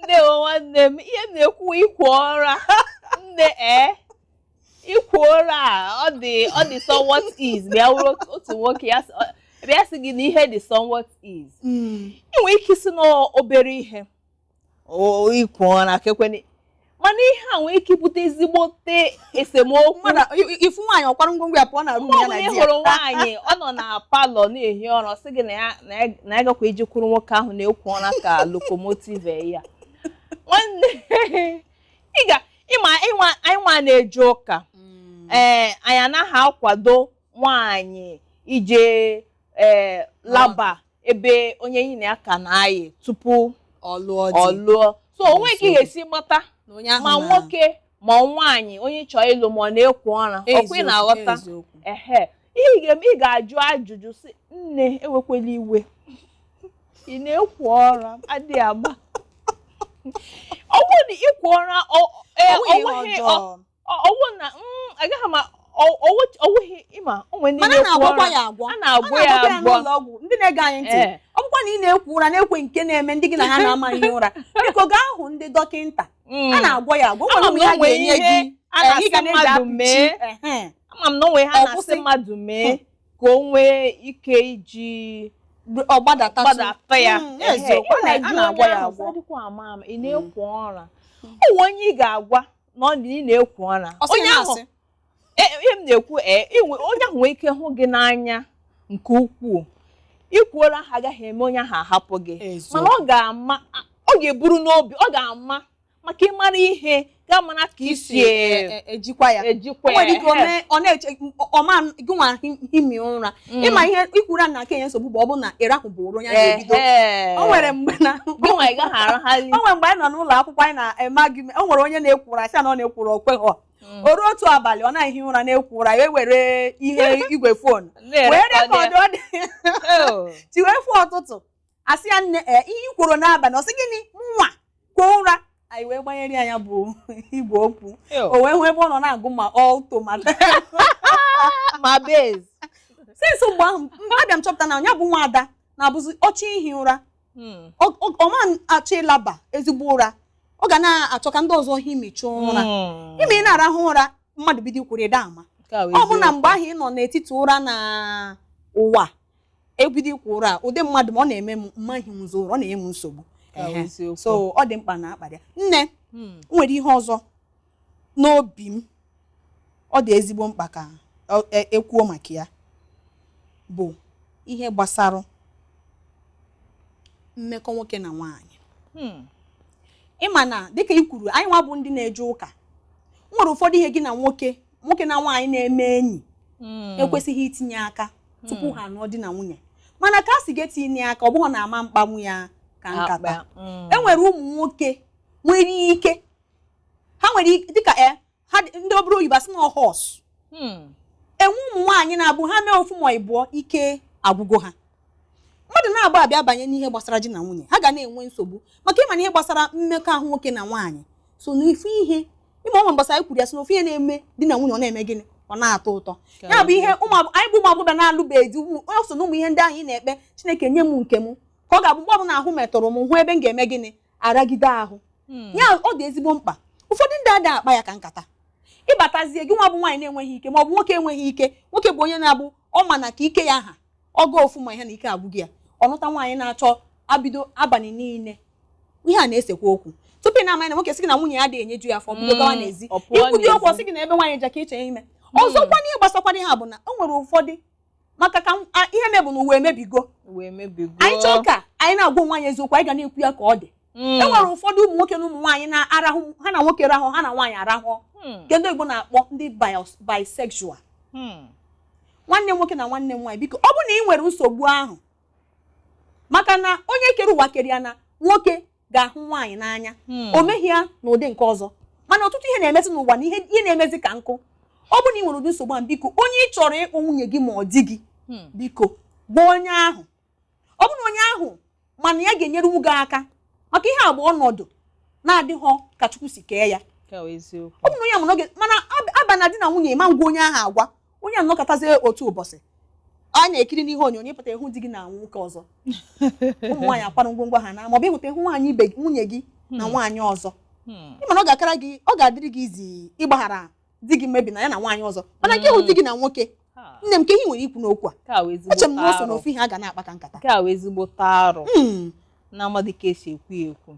Ndewo nwanne m. Ihe m na-ekwu, ikwu ụra, nne, ee, ikwu ụra a, ọ dị somewhat easy. Bịa wụrụ otu nwoke ya bịa sị gị na ihe dị somewhat easy, ị nwere ike isi n'obere ihe o ikwu ụra kekweni, mana ihe a nwere ike ibute ezigbote esemokwu. Mmadụ ifu nwaanyị ọkwara ngwongwo ya pụọ na room Mgbe ya na ọbụla ị di ya. hụrụ nwaanyị ọ nọ na parlour na-ehi ụra, sị gị na ya na ya gakwa ijekwuru nwoke ahụ na-ekwo ụra ka locomotive ya, nwanne, ị ga ịma ịnwa. Anyị nwa na-eje ụka, ee, anyị anaghị akwado nwaanyị ije, ee, laba ebe onye enyi na ya ka na-ayị tupu ọ lụọ ọ di. lụọ. So onwe ka ị ga-esi mata Na onye ahụ ma nwoke ma nwaanyị onye chọọ ịlụ ma ọ na-ekwo ụra ọkwa, ị na-aghọta? Eziokwu. Ehe, ihe ị ga-eme, ị ga-ajụ ajụjụ sị, "Nne, ewekwela iwe, ị na-ekwo ụra?" Adịghị agba ọ bụrụ na ikwo ụra Ọ bụghị ihe ọ nweghị ọjọọ. Ọwụ na agaghị ma ọwụghị ịma onwe ndị Mana a na-ekwo na-agwọkwa ụra. ya agwọ. A na-agwọ A ya na-agwọkwa ya agwọ. n'ụlọ ọgwụ. Ndị na-ege anyị ntị, ọ bụkwa na ị na-ekwo ụra na-ekwe nke na-eme ndị gị na ha na-amaghị ụra, biko gaa hụ ndị dọkịnta. A na-agwọ ya agwọ. O Ama nwere m ụmụ na ya o nwere ga-enye ihe gị a ị ga na-asị na-eji mmadụ apịchi. mee. Ama m na o nwere ha Ọ na-asị kwụsị. mmadụ mee ka o nwee ike iji Ọ gbadatatụ. Gbadata ya. Eziokwu, Ehe, a ị na-agwọ na-ajụ ya onye ahụ, agwọ. sị, "Adịkwa ama ama, ị na-ekwo ụra?" Ọ nwere onye ị ga-agwa na ọ dị ị na-ekwo ụra, Ọ sị onye ahụ na-asị. Ihe m na-ekwu, ee, onye ahụ nwere ike hụ gị n'anya nke ukwuu. Ikwuola ha agaghị eme onye ahụ ahapụ gị. Eziokwu. Mana ọ ga-ama, ọ ga-eburu n'obi, ọ ga-ama maka ịmara ihe ga-amara ka isi ejikwa ya. Ejikwa O nwere ike o ya. mee ọ na-eche ọma gịnwa himi ụra. Ịma ihe ikwuru na aka enye nsogbu bụ ọ bụ na ịrahụ bụ ụra onye a ga-ebido. O nwere mgbe na Gịnwa ị gaghị arahali. O nwere mgbe anyị nọ n'ụlọ akwụkwọ, anyị na-eme argument. O nwere onye na-ekwo ụra, sị na ọ na-ekwo ụra, o kweghọ. O ruo otu abalị, ọ na-ehi ụra na-ekwo ụra, ya ewere ihe igwe phone wee record ọ dị tiwee fụ ọtụtụ, asị ya, "Nne, ee, ihe i kwuru n'abalị?" Ọ sị, "Gịnị? Nwa kwuo ụra?" Anyị wee gbanyere ya ya bụ igwe okwu, o wee hụ ebe ọ nọ na-agụ ma alto ma ma bass. Since mgbe ahụ abịa m chọpụta na ya bụ nwa ada na-abụzi ọchọ ihi ụra, ọ ma achọ ịlaba ezigbo ụra, ọ ga na-achọ ka ndị ọzọ himichaa ụra. Ime ị na-arahụ ụra, mmadụ bido ikwuru, ịda ama. Ọ bụ na mgbe ahụ ị nọ n'etiti ụra na ụwa ebido ikwu ụra, ụdị mmadụ ma ọ na-eme m mmaghị nzo ụra, ọ na-enye m nsogbu. Ehe. So ọ dị mkpa na akparị ya. Nne, nwere ihe ọzọ n'obi m ọ dị ezigbo mkpa ka ekwuo maka ya, bụ ihe gbasara mmekọ nwoke na nwaanyị. Ịma na dịka i kwuru, anyị nwa bụ ndị na-eje ụka, nwere ụfọdụ ihe gị na nwoke, nwoke na nwaanyị na-eme enyi ekwesịghị itinye aka tupu ha nụọ di na nwunye. Mana ka a si ga-etinye aka, ọ bụghị na ama mkpanwu ya ka nkata. E nwere ụmụ nwoke nwere ike, ha nwere ike dịka ha ndị obere oyibo asị na horse. Enwe ụmụ nwaanyị na-abụ ha mee ofu ma ịbụọ, ike agwụgo ha. Mmadụ na-abụ abịa banye n'ihe gbasara di na nwunye, ha ga na-enwe nsogbu maka ịma na ihe gbasara mmekọahụ nwoke na nwaanyị so n'ifu ihe ịma ọnwa mbọsị anyị kwuru ya, so n'ofu ihe na-eme di na nwunye ọ na-eme gịnị, ọ na-atọ ụtọ. Ya bụ ihe anyị bụ ụmụ agbọghọ na-alụbeghị di, ọ so na ụmụ ihe ndị ahụ ị na-ekpe, "Chineke, nye m nke m," ka ọ ga-abụ mgbe ọbụla ahụ metụrụ m, hụ ebe m ga-eme gịnị, aragide ahụ ya. Ọ dị ezigbo mkpa. Ụfọdụ ndị ada akpa ya ka nkata. Ịbatazie gị nwa bụ nwaanyị na-enweghị ike, ma ọ bụ nwoke enweghị ike, nwoke bụ onye na-abụ ọ ma na ka ike ya ha ọgụ ofu ma ihe na ike agwụghị ya, ọ nụta nwaanyị na-achọ abido abalị niile ihe a na-esekwa okwu. Tupu ị na-amanya na nwoke sị gị na nwunye ya adịghị enyeju ya afọ, bido gawa n'ezi Ọ pụọ ikwudi okwu, n'ezi. ọ sị gị na ebe nwaanyị ja ka iche ime. Ọzọkwa n'ihe gbasakwara ihe a bụ na o nwere ụfọdụ maka ka ihe mebụ na ụwa emebigo. Wee mebigo. Anyị chọọ ka anyị na-agwa onwe anyị eziokwu, anyị ga na-ekwu ya ka ọ dị. E nwere ụfọdụ ụmụ nwoke na ụmụ nwaanyị na-arahụ, ha na nwoke rahụ, ha na nwaanyị arahụ, nke ndị Igbo na-akpọ ndị bisexual. Nwanne m nwoke na nwanne m nwaanyị, biko, ọ bụrụ na ị nwere nsogbu ahụ, maka na onye kere ụwa kere ya na nwoke ga-ahụ nwaanyị n'anya, o meghị ya n'ụdị nke ọzọ. Mana ọtụtụ ihe na-emezi n'ụwa na ihe ihe na-emezi ka nkụ. Ọ bụrụ na ị nwere ụdị nsogbu ahụ, biko, onye ị chọrọ ịkpọ nwunye gị ma ọ di gị, biko gwa onye ahụ. Ọ bụrụ na onye ahụ mana ya ga-enyere gị aka, maka ihe a bụ ọnọdụ na-adịghọ ka Chukwu si kee ya. Nke a bụ eziokwu. Ọ bụ na onye ahụ n'oge mana aba na di na nwunye, ma ngwa onye ahụ agwa onye ahụ, nọkọtazie otu ụbọchị a na-ekiri n'ihe onyonyo, ịpụta ịhụ di gị na nwoke ọzọ, ụmụ nwaanyị akwara ngwongwo ha na, maọbụ ịhụta ịhụ nwaanyị ibe nwunye gị. Na nwaanyị ọzọ, ịma na ọ ga-akara gị, ọ ga-adịrị gị izi ịgbaghara di gị mebi na ya na nwaanyị ọzọ, mana nke hụ di gị na nwoke. Nne m, ka ihe nwere ikwu n'okwu a? Nke a wee Eche m na o so ezigbote arụ. N'ofu ihe a ga na-akpa ka nkata. Nke a wee ezigbote arụ. Na amadị ka esi ekwu ya ekwu.